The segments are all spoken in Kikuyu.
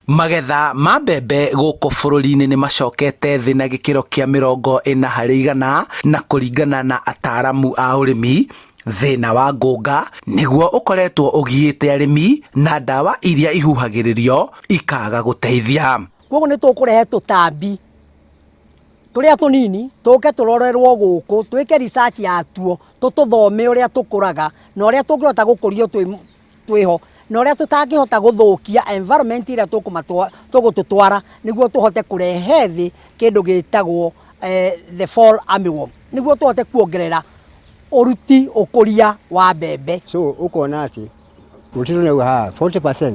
Magetha ma mbembe gũkũ bũrũri-inĩ nĩ macokete thĩ na gĩkĩro kĩa 40% na kũringana na ataramu a ũrĩmi, thĩna wa ngũnga nĩguo ũkoretwo ũgiĩte arĩmi na ndawa iria ihuhagĩrĩrio ikaga gũteithia. Koguo nĩ tũkũrehe tũtambi tũrĩa tũnini tũke tũrorerwo gũkũ, twĩke research yatuo, tũtũthome ũrĩa tũkũraga na ũrĩa tũngĩhota gũkũrio twĩho na ũrĩa tũtangĩhota gũthũkia environment ĩrĩa tũgũtũtwara nĩguo tũhote kũrehe thĩ kĩndũ gĩtagwo the fall armyworm, nĩguo tũhote kuongerera ũruti ũkũria wa mbembe. So ũkona atĩ gũtirĩ na haha 40%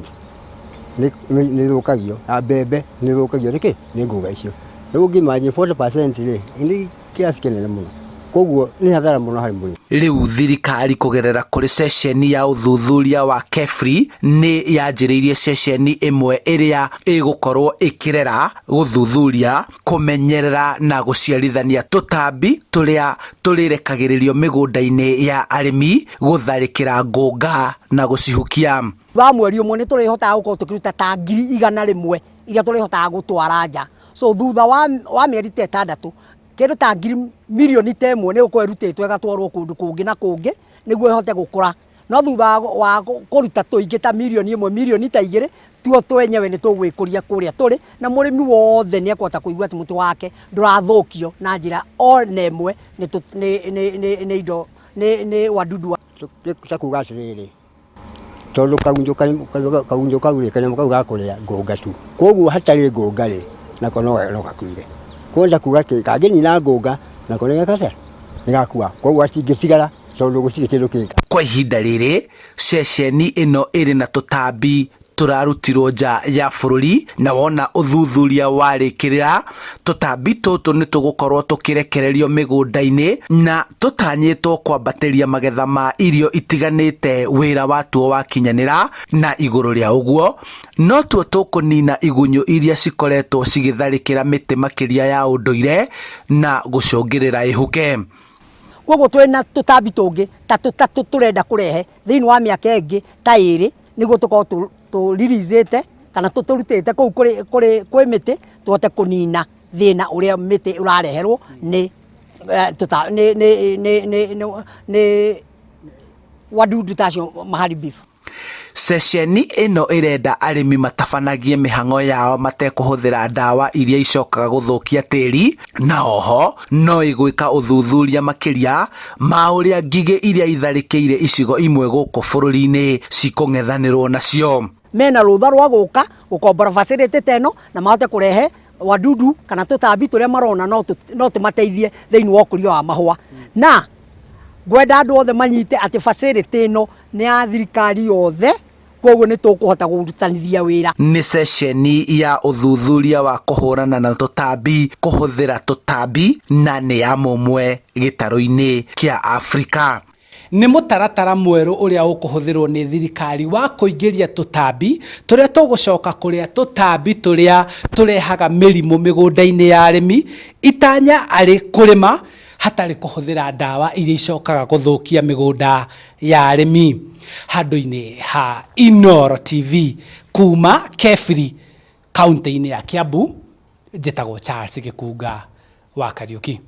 nĩ ithũkagio na mbembe nĩ ithũkagio nĩkĩ nĩ ngũnga icio. Rĩu ũngĩ imagine 40% rĩ nĩ kiasi kĩnene mũno, koguo nĩ hathara mũno harĩ mũrĩmi. Rĩu thirikari kũgerera kũrĩ ceceni ya ũthuthuria wa KEFRI nĩ yanjĩrĩirie ceceni ĩmwe ĩrĩa ĩgũkorwo ĩkĩrera, gũthuthuria, kũmenyerera na gũciarithania tũtambi tũrĩa tũrĩrekagĩrĩrio mĩgũnda-inĩ ya arĩmi gũtharĩkĩra ngũnga na gũcihukia. Wa mweri ũmwe nĩ tũrĩhotaga gũkorwo tũkĩruta ta 100,000 iria tũrĩhotaga gũtwara nja. So thutha wa mĩeri ta 6 kĩndũ ta ngiri mirioni ta 1 nĩ gũkorwo ĩrutĩtwo ĩgatwarwo kũndũ kũngĩ na kũngĩ nĩguo ĩhote gũkũra. No thutha wa kũruta tũingĩ ta mirioni 1, mirioni ta 2, tuo twenyewe nĩ tũgwĩkũria kũrĩa tũrĩ na mũrĩmi wothe nĩ ekũhota kũigua atĩ mũtĩ wake ndũrathũkio na njĩra ona ĩmwe nĩ indo nĩ wadudu. Ta kuga atĩrĩrĩ, tondũ kagunyũ kau rĩ, kanyamũ kau ga kũrĩa ngũnga tu, koguo hatarĩ ngũnga rĩ, nako no gakuire. Koguo nĩ ta kuga atĩ kangĩnina ngũnga nako nĩ geka atĩa? Nĩ gakua, koguo gatingĩtigara tondũ gũtirĩ kĩndũ kĩngĩ. Kwa ihinda rĩrĩ, ceceni ĩno ĩrĩ na tũtambi tũrarutirwo nja ya bũrũri na wona ũthuthuria warĩkĩrĩra, tũtambi tũtũ nĩ tũgũkorwo tũkĩrekererio mĩgũnda-inĩ na tũtanyĩtwo kwambatĩria magetha ma irio itiganĩte wĩra watuo wakinyanĩra, na igũrũ rĩa ũguo no tuo tũkũnina igunyũ iria cikoretwo cigĩtharĩkĩra mĩtĩ makĩria ya ũndũire na gũcũngĩrĩra ĩhuke. Koguo twĩna tũtambi tũngĩ ta tũtatũ tũrenda kũrehe thĩinĩ wa mĩaka ĩngĩ ta 2 nĩguo tũkorwo tũririicĩte kana tũtũrutĩte kũu kũrĩ kwĩ mĩtĩ tũhote kũnina thĩna ũrĩa mĩtĩ ũrareherwo nĩ nĩ nĩ nĩ nĩ nĩ wadudu ta acio maharibifu. Ceceni ĩno ĩrenda arĩmi matabanagie mĩhang'o yao matekũhũthĩra ndawa iria icokaga gũthũkia tĩri, na oho no ĩgwĩka ũthuthuria makĩria ma ũrĩa ngigĩ iria itharĩkĩire icigo imwe gũkũ bũrũri-inĩ cikũng'ethanĩrwo nacio. Mena rũtha rwa gũka gũkombora facility ta ĩno na mahote kũrehe wadudu kana tũtambi tũrĩa marona no tũmateithie thĩinĩ wa ũkũria wa mahũa. Na ngwenda andũ othe manyite atĩ facility ĩno nĩ ya thirikari yothe, koguo nĩ tũkũhota kũrutanithia wĩra. Nĩ ceceni ya ũthuthuria wa kũhũrana na tũtambi kũhũthĩra tũtambi na nĩ ya mũmwe gĩtarũ-inĩ kĩa Afrika. Nĩ mũtaratara mwerũ ũrĩa ũkũhũthĩrwo nĩ thirikari wa kũingĩria tũtambi tũrĩa tũgũcoka kũrĩa tũtambi tũrĩa tũrehaga mĩrimũ mĩgũnda-inĩ ya arĩmi, itanya arĩ kũrĩma hatarĩ kũhũthĩra ndawa iria icokaga gũthũkia mĩgũnda ya arĩmi. Handũ-inĩ ha Inooro TV kuma Kefri kaunti-inĩ ya Kiambu, njĩtagwo Charles Gĩkunga wa Kariũki.